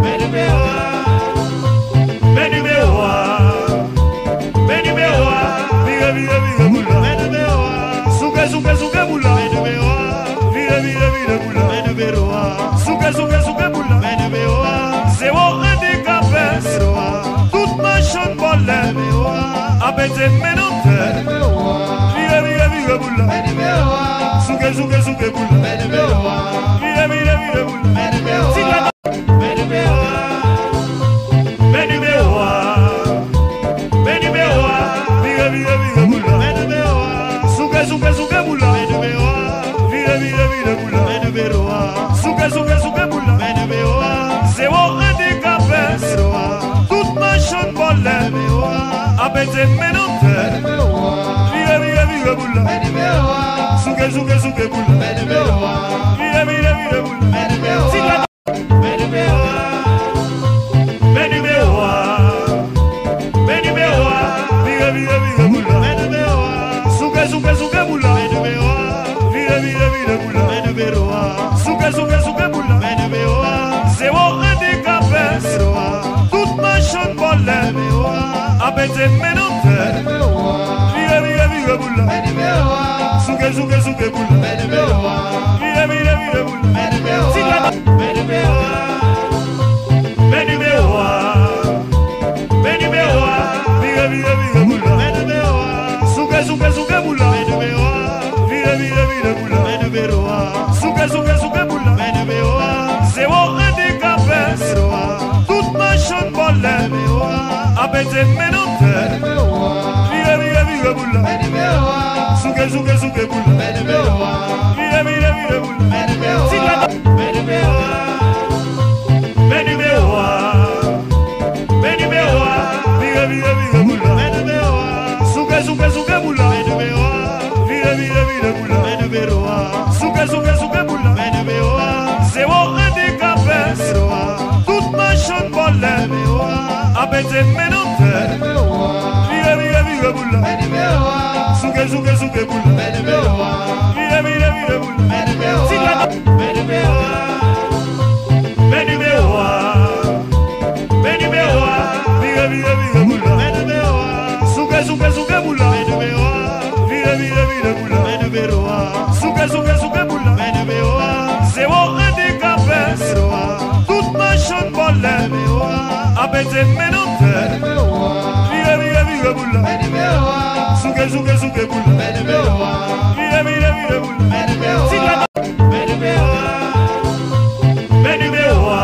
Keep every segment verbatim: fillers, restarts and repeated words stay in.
Men nimewo a. Men nimewo a. Men nimewo a. Vire, vire, vire boul la. Men nimewo a. Souke, souke, souke boul la. Men nimewo a. Vire, vire, vire boul la. Men nimewo a. Souke, souke, souke boul la. Men nimewo a. Zewo andikape. Nimewo a. Tout machann vòlè. Nimewo a. Ap mete men nan fè. Nimewo a. Vire, vire, vire boul la. Men nimewo a. Souke, souke, souke boul la. Men nimewo a. Vire, vire, vire boul la. Men nimewo a. Men nimewo a. Men nimewo a. Men nimewo a. Vire, vire, vire boul la. Men nimewo a. Souke, souke, souke boul la. Men nimewo a. Vire, vire, vire boul la. Men nimewo a. Souke, souke, souke boul la. Men nimewo a. Zewo andikape. Nimewo a. Tout machann vòlè. Nimewo a. Ap mete men nan fè. Nimewo a. Vire, vire, vire boul la. Men nimewo a. Souke, souke, souke boul la. Men nimewo a. Vire, vire, vire boul la. Men nimewo a. Men nimewo a. Men nimewo a. Men nimewo a. Vire, vire, vire boul la. Men nimewo a. Souke, souke, souke boul la. Men nimewo a. Vire, vire, vire boul la. Men nimewo a. Souke, souke, souke boul la. Men nimewo a. Zewo andikape. Nimewo a. Tout machann vòlè. Nimewo a. Ap mete men nan fè. Nimewo a. Vire, vire, vire boul la. Men nimewo a. Souke, souke, souke boul la. Men nimewo a. Vire, vire, vire boul la. Men nimewo a. Men nimewo a. Men nimewo a. Men nimewo a. Vire, vire, vire boul la. Men nimewo a. Souke, souke, souke boul la. Men nimewo a. Vire, vire, vire boul la. Men nimewo a. Souke, souke, souke boul la. Men nimewo a. Zewo andikape. Nimewo a. Tout machann vòlè. Nimewo a. Ap mete men nan fè. Nimewo a. Vire, vire, vire boul la. Men nimewo a. Souke, souke, souke boul la. Men nimewo a. Vire, vire, vire boul la. Men nimewo a. Men nimewo a. Men nimewo a. Men nimewo a. Vire, vire, vire boul la. Men nimewo a. Souke, souke, souke boul la. Men nimewo a. Vire, vire, vire boul la. Men nimewo a. Souke, souke, souke boul la. Men nimewo a. Zewo andikape. Nimewo a. Tout machann vòlè. Nimewo a. Ap mete men nan fè. Nimewo a. Vire, vire, vire boul la. Men nimewo a. Souke, souke, souke boul la. Men nimewo a. Vire, vire, vire boul la. Men nimewo a. Men nimewo a. Men nimewo a. Men nimewo a. Vire, vire, vire boul la. Men nimewo a. Souke, souke, souke boul la. Men nimewo a. Vire, vire, vire boul la. Men nimewo a. Souke, souke, souke boul la. Men nimewo a. Zewo andikape. Nimewo a. Tout machann vòlè. Nimewo a. Ap mete men nan fè. Nimewo a. Vire, vire, vire boul la. Men nimewo a. Souke, souke, souke boul la. Men nimewo a. Vire, vire, vire boul la. Men nimewo a. Men nimewo a. Men nimewo a.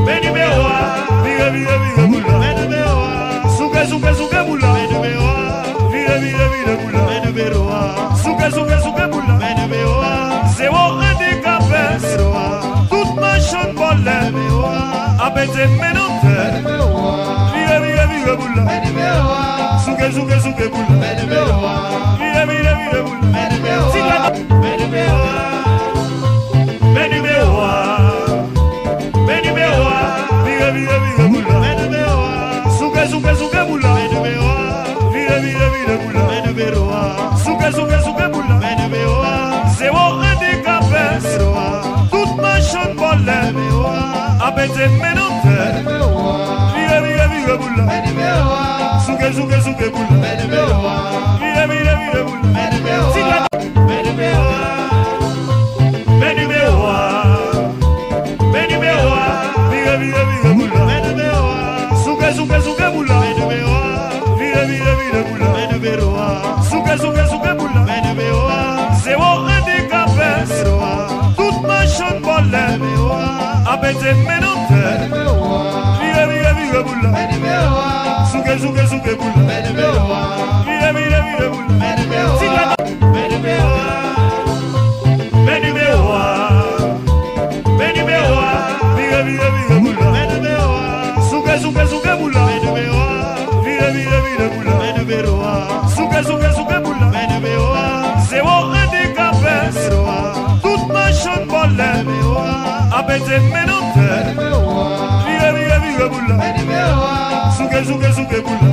Men nimewo a. Vire, vire, vire boul la. Men nimewo a. Souke, souke, souke boul la. Men nimewo a. Vire, vire, vire boul la. Men nimewo a. Souke, souke, souke boul la. Men nimewo a. Zewo andikape. Nimewo a. Tout machann vòlè. Nimewo a. Ap mete men nan fè. Nimewo a. Vire, vire, vire boul la. Men nimewo a. Souke, souke, souke boul la. Men nimewo a. Vire, vire, vire boul la. Men nimewo a. Men nimewo a. Men nimewo a. Men nimewo a. Vire, vire, vire boul la. Men nimewo a. Souke, souke, souke boul la. Men nimewo a. Vire, vire, vire boul la. Men nimewo a. Souke, souke, souke boul la. Men nimewo a. Zewo andikape. Nimewo a. Tout machann vòlè. Nimewo a. Ap mete men nan fè. Nimewo a. Vire, vire, vire boul la. Men nimewo a. Souke, souke, souke boul la. Men nimewo a. Vire, vire, vire boul la. Men nimewo a. Men nimewo a. Men nimewo a. Men nimewo a. Vire, vire, vire boul la. Men nimewo a. Souke, souke, souke boul la. Men nimewo a. Vire, vire, vire boul la. Men nimewo a. Souke, souke, souke boul la. Men nimewo a. Zewo andikape. Nimewo a. Tout machann vòlè. Nimewo a. Ap mete men nan fè. Nimewo a. Vire, vire, vire boul la. Men nimewo a. Souke, souke, souke boul la. Men nimewo a. Vire, vire, vire boul la. Men nimewo a. Men nimewo a. Men nimewo a. Men nimewo a. Vire, vire, vire boul la. Men nimewo a. Souke, souke, souke boul la. Men nimewo a. Vire, vire, vire boul la. Men nimewo a. Souke, souke, souke boul la. Men nimewo a. Zewo andikape. Nimewo a. Tout machann vòlè. Nimewo a. Ap mete men nan fè. Nimewo a. Vire, vire, vire boul la. Men nimewo a. Souke, souke, souke boul la.